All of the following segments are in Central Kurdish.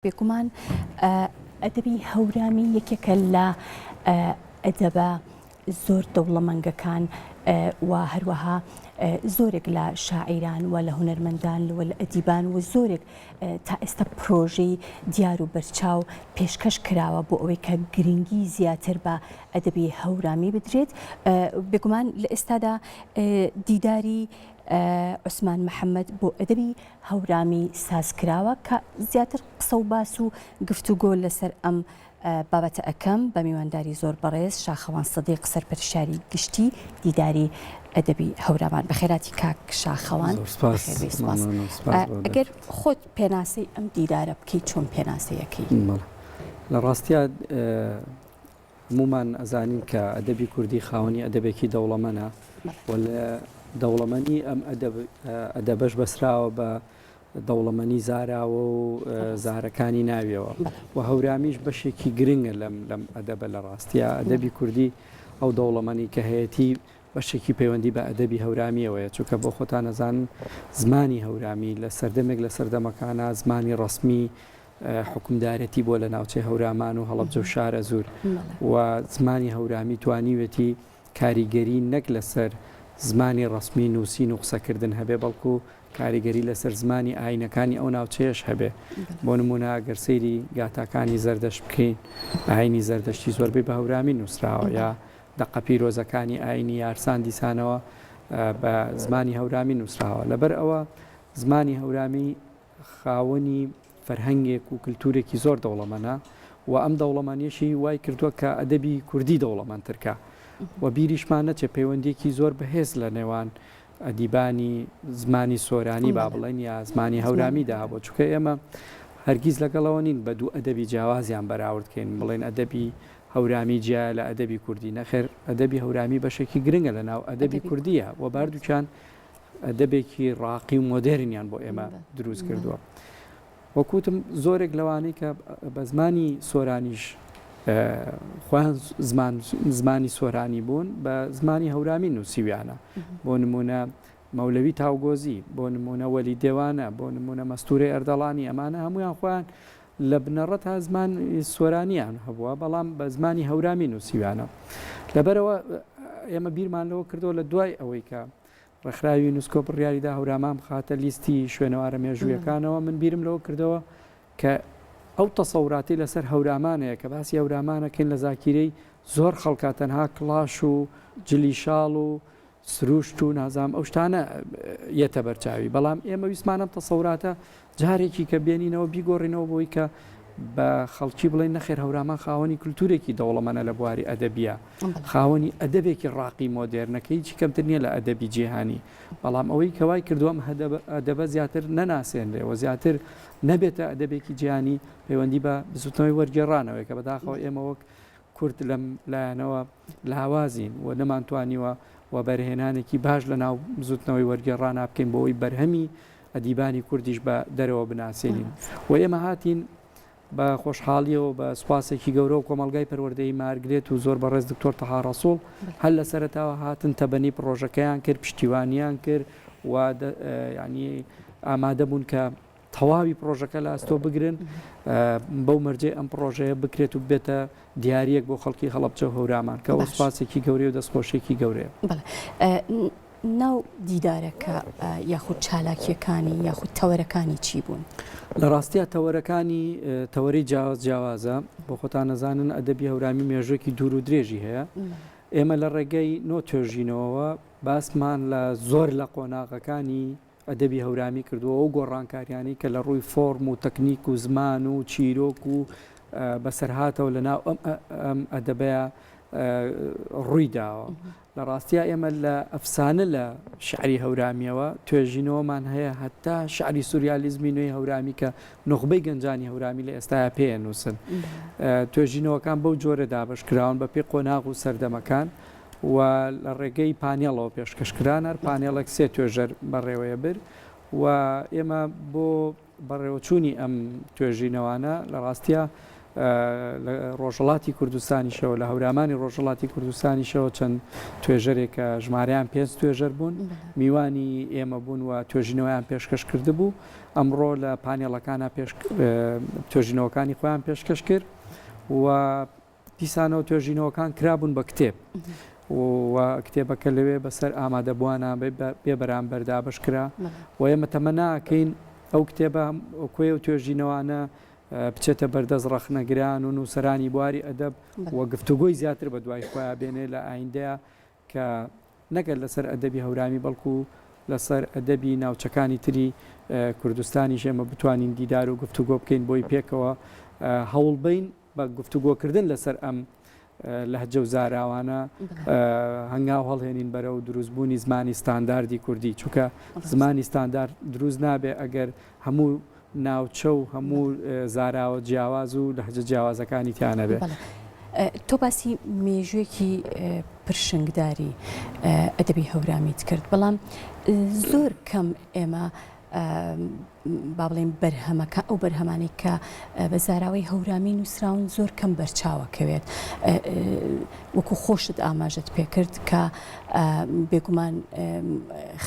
بێگومان ئەدەبی هەورامی یەکێکە لە ئەدەبە زۆر دەوڵەمەنگەکان و هەروەها زۆرێک لە شاعیران و لە هونەرمەندان و لە ئەدیبان و زۆرێک تا ئێستا پرۆژەی دیار و بەرچاو پێشکەش کراوە بۆ ئەوەی کە گرنگی زیاتر بە ئەدەبی هەورامی بدرێت. بێگومان لە ئێستادا دیداری عوسمان محەمەد بۆ ئەدەبی هەورامی سازکراوە کە زیاتر قسە و باس و گفتوگۆ لەسەر ئەم بابەتە ئەکەم بە میوانداری زۆر بەڕێز شاخەوان سدیق سەرپەرشتیاری گشتی دیداری ئەدەبی هەورامان. بەخێراتی کاک شاخەوان. زۆر سپاس. بەخێر بێی. سپاس. مەمنونم. سپاس بۆ ئەگەر خۆت پێناسەی ئەم دیدارە بکەی چۆن پێناسەی ئەکەی؟ بەڵێ. لە ڕاستیا هەموومان ئەزانین کە ئەدەبی کوردی خاوەنی ئەدەبێکی دەوڵەمەنە و لە دەوڵەمەنی ئەم ئەدەبەش بەسراوە بە دەوڵەمەنی زاراوە و زارەکانی ناویەوە و هەورامیش بەشێکی گرنگە لەم لەم ئەدەبە لە ڕاستیە ئەدەبی کوردی ئەو دەوڵەمەنی کە هەیەتی بەشێکی پەیوەندی بە ئەدەبی هەورامیەوەیە چونکە بۆ خۆتان ئەزانن زمانی هەورامی لە سەردەمێک لە سەردەمەکانە زمانی ڕەسمی حوکمدارێتی بووە لە ناوچەی هەورامان و هەڵەبجە و شارەزوور و زمانی هەورامی توانیوێتی کاریگەری نەک لەسەر زمانی ڕەسمی نووسین و قسەکردن هەبێ بەڵکو کاریگەری لەسەر زمانی ئاینەکانی ئەو ناوچەیەش هەبێ بۆ نموونە گەر سەیری گاتاکانی زەردەشت بکەین ئاینی زەردەشتی زۆربەی بە هەورامی نووسراوە یا دەقە پیرۆزەکانی ئاینی یارسان دیسانەوە بە زمانی هەورامی نووسراوە لەبەر ئەوە زمانی هەورامی خاوەنی فەرهەنگێک و کلتورێکی زۆر دەوڵەمەنە و ئەم دەوڵەمەنیەشی وای کردووە کە ئەدەبی کوردی دەوڵەمەندتر کا و بیریشمان نەچێت پەیوەندیەکی زۆر بەهێز لە نێوان ئەدیبانی زمانی سۆرانی با بڵێن یا زمانی هەورامیدا هەبوو چونکە ئێمە هەرگیز لەگەڵەوە نین بە دوو ئەدەبی جیاوازیان بەراورد کەین بڵێن ئەدەبی هەورامی جیایە لە ئەدەبی کوردی نەخێر ئەدەبی هەورامی بەشێکی گرنگە لە ناو ئەدەبی کوردیە و باردووکیان ئەدەبێکی ڕاقی و مۆدێرنیان بۆ ئێمە دروست کردووە. وەک وتم زۆرێک لەوانەی کە بە زمانی سۆرانیش خۆیان زمان زمانی سۆرانی بوون بە زمانی هەورامی نووسیویانە بۆ نمونە مەولەوی تاوگۆزی بۆ نمونە وەلی دێوانە بۆ نمونە مەستورەی ئەردەڵانی ئەمانە هەمویان خۆیان لە بنەڕەتا زمانی سۆرانیان هەبووە بەڵام بە زمانی هەورامی نووسیویانە لەبەرەوە ئێمە بیرمان لەوە کردەوە لە دوای ئەوەی کە ڕێکخراوی یونسکۆ بڕیاریدا هەورامان بخاتە لیستی شوێنەوارە مێژوویەکانەوە، من بیرم لەوە کردەوە کە ئەو تەسەوراتی لەسەر هەورامان هەیە کە باسی هەورامانەکەین لە زاکیرەی زۆر خەڵکا تەنها کڵاش و جلی شاڵ و سروشت و نازام ئەو شتانە یەتە بەرچاوی بەڵام ئێمە ویستمان ئەم تەسەوراتە جارێکی کە بێنینەوە بیگۆڕینەوە بۆی کە بە خەڵکی بڵێن نەخێر هەورامان خاوەنی کولتوورێکی دەوڵەمەنە لە بواری ئەدەبیە خاوەنی ئەدەبێکی ڕاقی مۆدێرنە کە هیچی کەمتر نییە لە ئەدەبی جیهانی بەڵام ئەوەی کە وای کردووە ئەم ئەدەبە زیاتر نەناسێنرێ و زیاتر نەبێتە ئەدەبێکی جیهانی پەیوەندی بە بزوتنەوەی وەرگێڕانەوەی کە بەداخەوە ئێمە وەک کورد لەم لایەنەوە لاوازین و نەمانتوانیوە وەبەرهێنانێکی باش لە ناو بزوتنەوەی وەرگێڕانا بکەین بۆ ئەوەی بەرهەمی ئەدیبانی کوردیش بە دەرەوە بناسێنین و ئێمە هاتین بە خۆشحاڵیەوە بە سوپاسێکی گەورە و کۆمەڵگای پەروەردەیی مارگرێت و زۆر بەڕێز دکتۆر تەها ڕەسوڵ هەر لە سەرەتاوە هاتن تەبەنی پڕۆژەکەیان کرد پشتیوانیان کرد و ینی ئامادە بوون کە تەواوی پڕۆژەکە لە ئەستۆ بگرن بەو مەرجەی ئەم پڕۆژەیە بکرێت و بێتە دیارەک بۆ خەڵکی هەڵەبجە و هەورامان کە ئەو سوپاسێکی گەورەی و دەستخۆشیێکی گەورەیە. ناو دیدارەکە یاخود چالاکییەکانی یاخود تەوەرەکانی چی بوون؟ لە ڕاستیا تەوەرەکانی تەوەرەی جیاواز جیاوازە، بۆ خۆتان ئەزانن ئەدەبی هەورامی مێژووێکی دوور و درێژی هەیە. ئێمە لە ڕێگەی نۆ توێژینەوەوە باسمان لە زۆر لە قۆناغەکانی ئەدەبی هەورامی کردووە، ئەو گۆڕانکاریانەی کە لە ڕووی فۆرم و تەکنیک و زمان و چیرۆک و بەسەرهاتەوە لە ناو ئەم ئەدەبەیا ڕووی داوە. لە ڕاستیا ئێمە لە ئەفسانە لە شیعری هەورامییەوە توێژینەوەمان هەیە هەتا شیعری سوریالیزمی نوێی هەورامی کە نوخبەی گەنجانی هەورامی لە ئێستایا پێ ئەنووسن. توێژینەوەکان بەو جۆرە دابەش کراون بە پێی قۆناغ و سەردەمەکان و لە ڕێگەی پانێڵەوە پێشکەش کران هەر پانێڵێک سێ توێژەر بەڕێوەیە بر و ئێمە بۆ بەڕێوەچوونی ئەم توێژینەوانە لە ڕاستیا. لە ڕۆژهەڵاتی کوردستانیشەوە لە هەورامانی ڕۆژهەڵاتی کوردستانیشەوە چەند توێژەرێک کە ژمارەیان پێنج توێژەر بوون میوانی ئێمە بوون و توێژینەوەیان پێشکەش کردبوو ئەمڕۆ لە پانێڵەکانە پێش توێژینەوەکانی خۆیان پێشکەش کرد و دیسانەوە توێژینەوەکان کرابوون بە کتێب و کتێبەکە لەوێ بەسەر ئامادەبووانە بێ بەرامبەر دابەش کرا و ئێمە تەمەناکەین ئەو کتێبە کۆی و توێژینەوانە بچێتە بەردەست ڕەخنەگران و نووسەرانی بواری ئەدەب و گفتوگۆی زیاتر بە دوای خۆیان بێنێ لە ئایندەیە کە نەگەر لەسەر ئەدەبی هەورامی بەڵکو لەسەر ئەدەبی ناوچەکانی تری کوردستانیش ئێمە بتوانین دیدار و گفتوگۆ بکەین بۆی پێکەوە هەوڵبەین بە گفتوگۆکردن لەسەر ئەم لەهجە و زاراوانە هەنگاو هەڵهێنین بەرەو دروستبوونی زمانی ستانداردی کوردی چونکە زمانی ستاندارد دروست نابێ ئەگەر هەموو ناوچە و هەموو زاراوە جیاواز و لەهجە جیاوازەکانی تیا نەبێ. تۆ باسی مێژوویەکی پرشنگداری ئەدەبی هەورامیت کرد، بەڵام زۆر کەم ئێمە با بڵێین بەرهەمەکە ئەو بەرهەمانەی کە بە زاراوەی هەورامی نووسراون زۆر کەم بەرچاوەکەوێت وەکو خۆشت ئاماژەت پێکرد کە بێگومان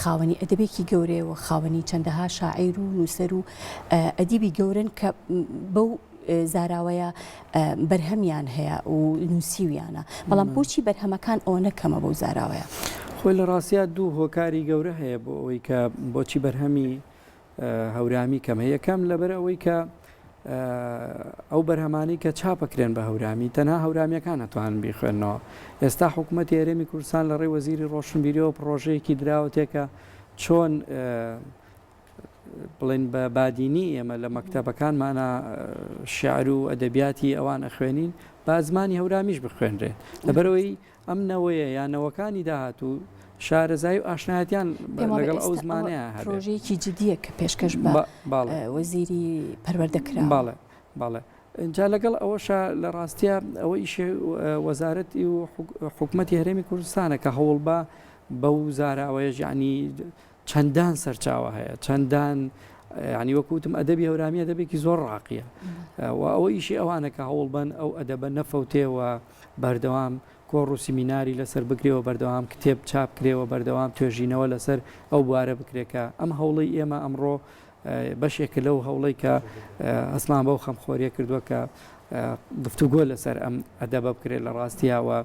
خاوەنی ئەدەبێکی گەورەیە و خاوەنی چەندەها شاعیر و نووسەر و ئەدیبی گەورن کە بەو زاراوەیە بەرهەمیان هەیە و نووسیویانە بەڵام بۆچی بەرهەمەکان ئەوەنە کەمە بەو زاراوەیە؟ خۆی لە ڕاستیا دوو هۆکاری گەورە هەیە بۆ ئەوەی کە بۆچی بەرهەمی هەورامی کەمە یەکەم لەبەر ئەوەی کە ئەو بەرهەمانەی کە چاپەکرێن بە هەورامی تەنها هەورامیەکان ئەتوانن بیخوێنەوە ئێستا حکوومەتی هەرێمی کوردستان لە ڕێی وەزیری ڕۆشنبیریەوە پڕۆژەیەکی دراوەتێکە چۆن بڵێن بە بادینی ئێمە لە مەکتەبەکانمانە شعر و ئەدەبیاتی ئەوان ئەخوێنین با زمانی هەورامیش بخوێنرێت لەبەرەوەی ئەم نەوەیە یا نەوەکانی داهاتوو شارەزایی و ئاشنایەتیان لەگەڵ ئەو زمانەیان هەبێت. پرۆژەیەکی جدییە کە پێشکەش بە وەزیری پەروەردە کراوە. بەڵێ بەڵێ جا لەگەڵ ئەوەشا لە ڕاستیا ئەوە ئیشی وەزارەتی و حکومەتی هەرێمی کوردستانە کە هەوڵ بە بەو زاراوەیەش یعنی چەندان سەرچاوە هەیە چەندان ینی وەکو وتم ئەدەبی هەورامی ئەدەبێکی زۆر ڕاقیە و ئەوە ئیشی ئەوانە کە هەوڵ بن ئەو ئەدەبە نەفەوتێ و بەردەوام کۆڕ و سیمیناری لەسەر بکرێ و بەردەوام کتێب چاپ کرێ و بەردەوام توێژینەوە لەسەر ئەو بوارە بکرێ کە ئەم هەوڵەی ئێمە ئەمڕۆ بەشێکە لەو هەوڵەی کە هەستمان بەو خەمخۆریە کردووە کە گفتوگۆ لەسەر ئەم ئەدەبە بکرێت لە ڕاستیاوە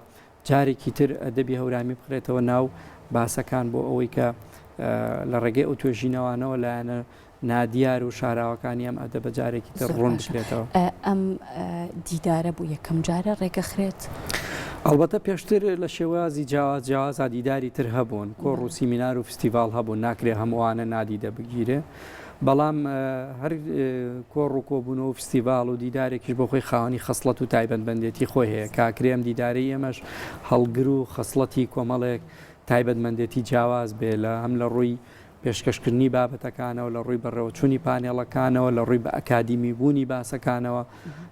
جارێکی تر ئەدەبی هەورامی بخرێتەوە ناو باسەکان بۆ ئەوەی کە لە ڕێگەی ئەو توێژینەوانەوە لایەنە نادیار و شاراوەکانی ئەم ئەدەبە جارێکی تر ڕوون بکرێتەوە. ئەم دیدارە بۆ یەکەم جارە ڕێکەخرێت؟ ئەڵبەتە پێشتر لە شێوازی جیاواز جیاوازا دیداری تر هەبوون، کۆڕ و سیمینار و فستیڤاڵ هەبوون، ناکرێ هەمووانە نادیدە بگیرێ، بەڵام هەر کۆڕ و کۆبوونەوە و فستیڤاڵ و دیدارێکیش بۆ خۆی خاوەنی خەسڵەت و تایبەتمەندێتی خۆی هەیە، کاکرێ ئەم دیدارەی ئێمەش هەڵگر و خەسڵەتی کۆمەڵێک تایبەتمەندێتی جیاواز بێ لە هەم لە ڕووی پێشکەشکردنی بابەتەکانەوە، لە ڕووی بەڕێوەچوونی پانێڵەکانەوە، لە ڕووی بە ئەکادیمی بوونی باسەکانەوە،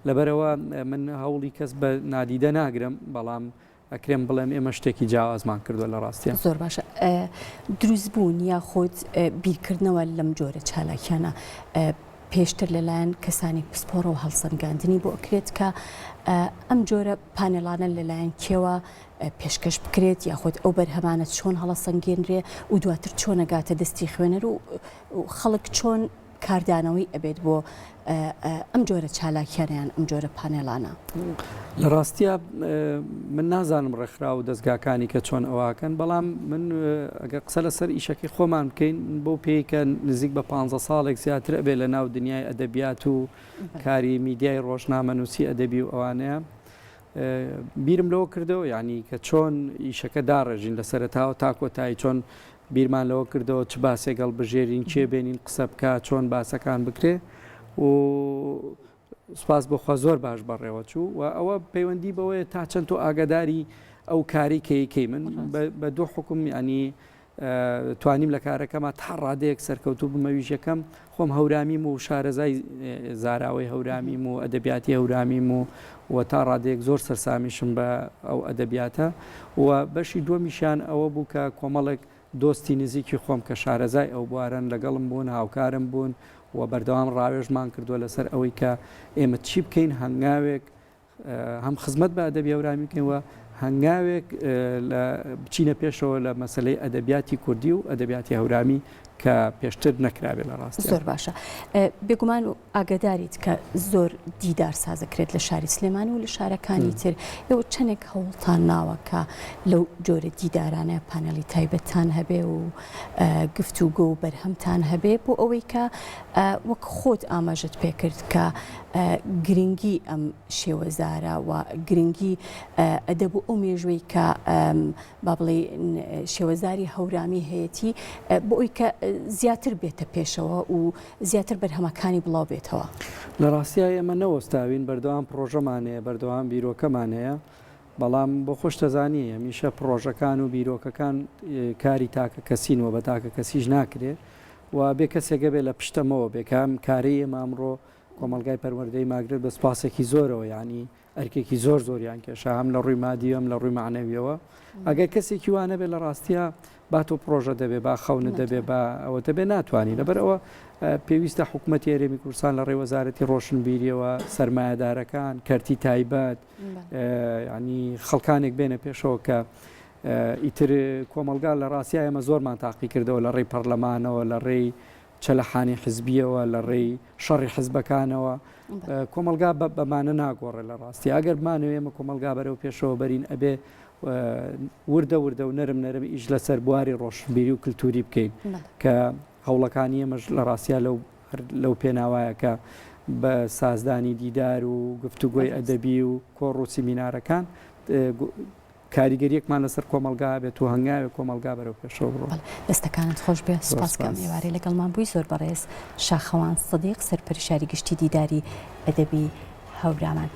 لەبەرئەوە من هەوڵی کەس بە نادیدە ناگرم، بەڵام ئەکرێم بڵێم ئێمە شتێکی جیاوازمان کردووە لە ڕاستیا. زۆر باشە دروستبوون یاخود بیرکردنەوە لەم جۆرە چالاکیانە پێشتر لەلایەن کەسانی پسپۆڕەوە هەڵسەنگاندنی بۆ ئەکرێت کە ئەم جۆرە پانێڵانە لەلایەن کێوە پێشکەش بکرێت یاخود ئەو بەرهەمانە چۆن هەڵەسەنگێنرێ و دواتر چۆن ئەگاتە دەستی خوێنەر و خەڵک چۆن کاردانەوەی ئەبێت بۆ ئەم جۆرە چالاکیانە یان ئەم جۆرە پانێڵانە؟ لە ڕاستیا من نازانم ڕێکخراو و دەزگاکانی کە چۆن ئەوەکەن بەڵام من ئەگەر قسە لەسەر ئیشەکەی خۆمان بکەین بەو پێی کە نزیک بە پ ساڵێک زیاتر ئەبێ لە ناو دنیای ئەدەبیات و کاری میدیای ڕۆژنامەنووسی ئەدەبی و ئەوانەیە بیرم لەوە کردەوە یعنی کە چۆن ئیشەکە داڕێژین لە سەرەتاوە تا کۆتایی چۆن بیرمان لەوە کردەوە چ باسێک هەڵبژێرین کێ بێنین قسە بکا چۆن باسەکان بکرێ و سپاس بۆخوا زۆر باش بەڕێوە چوو و ئەوە پەیوەندی بەوەیە تا چەند تۆ ئاگاداری ئەو کاری کەیکەی من بە دوو حکوم ینی توانیم لە کارەکەما تا ڕادەیەک سەرکەوتوو بم ئەویش یەکەم خۆم هەورامیم و شارەزای زاراوەی هەورامیم و ئەدەبیاتی هەورامیم و و تا ڕادەیەک زۆر سەرسامیشم بە ئەو ئەدەبیاتە و بەشی دووەمیشیان ئەوە بوو کە کۆمەڵێک دۆستی نزیکی خۆم کە شارەزای ئەو بوارەن لەگەڵم بوون هاوکارم بوون. و بەردەوام ڕاوێژمان کردووە لەسەر ئەوەی کە ئێمە چی بکەین هەنگاوێک هەم خزمەت بە ئەدەبی هەورامی بکەین و هەنگاوێک لە بچینە پێشەوە لە مەسلەی ئەدەبیاتی کوردی و ئەدەبیاتی هەورامی کە پێشتر نەکرابێت لە ڕاست زۆر باشە بێگومان و ئاگداریت کە زۆر دیدار سازەکرێت لە شاری سلێمانی و لە شارەکانی تر ئێوە چەندێک هەوڵتان ناوە کە لەو جۆرە دیدارانە پانێلی تایبەتتان هەبێ و گفتوگۆ و بەرهەمتان هەبێ بۆ ئەوەی کە وەک خۆت ئاماژەت پێکرد کە گرنگی ئەم شێوەزارە و گرنگی ئەدەب و ئەو مێژوەی کە با بڵێین شێوەزاری هەورامی هەیەتی بۆ ئەوی کە زیاتر بێتە پێشەوە و زیاتر بەرهەمەکانی بڵاو بێتەوە. لە ڕاستیا ئێمە نەوەستاوین بەردەوام پڕۆژەمان هەیە بەردەوام بیرۆکەمان هەیە بەڵام بۆ خۆشت دەزانی هەمیشە پڕۆژەکان و بیرۆکەکان کاری تاکە کەسین و بە تاکە کەسیش ناکرێ و بێ کەسێک هەبێ لە پشتەمەوە بێ کە ئەم کارەی ئێمە ئەمڕۆ کۆمەڵگای پەروەردەی ماگرت بە سوپاسێکی زۆرەوە یانی ئەرکێکی زۆر زۆریان کێشا هەم لە ڕووی مادی هەم لە ڕووی مەعنەویەوە ئەگەر کەسێکی وا نەبێت لە ڕاستیا با تۆ پرۆژە دەبێ با خەونت دەبێ با ئەوە دەبێ ناتوانانی لەبەر ئەوە پێویستە حکوومەتی هەرێمی کوردستان لە ڕێی وەزارەتی ڕۆشنبیریەوە سەرمایەدارەکان کەرتی تایبەت ینی خەڵکانێک بێنە پێشەوە کە ئیتر کۆمەلگا لە ڕاستیا ئێمە زۆرمان تاقی کردەوە لە ڕێی پەرلەمانەوە لە ڕێی چەلەحانی حزبیەوە لە ڕێی شەڕی حزبەکانەوە کۆمەلگا بەمانە ناگۆڕێ لە ڕاستی ئەگەر بمانەوێ ئێمە کۆمەلگا بەرەو پێشەوە بەرین ئەبێ وردە وردە و نەرم نەرم ئیش لەسەر بواری ڕۆشنبیری و کللتوری بکەین کە هەوڵەکانی ئێمەش لە ڕاستیا لەو لەو پێناوایە کە بە سازدانی دیدار و گفتوگۆی ئەدەبی و کۆڕ و سیمینارەکان کاریگەریەکمان لەسەر کۆمەڵگا هەبێت و هەنگاوێک کۆمەڵگا بەرەو پێشەوە بڕۆ. بەڵێ دەستەکانت خۆش بێ زۆر سوپاس کە ئەم سوپاس. ئێوارەی لەگەڵمان بووی زۆر بەڕێز شاخەوان سدیق سەرپەرشتیاری گشتی دیداری ئەدەبی هەورامان.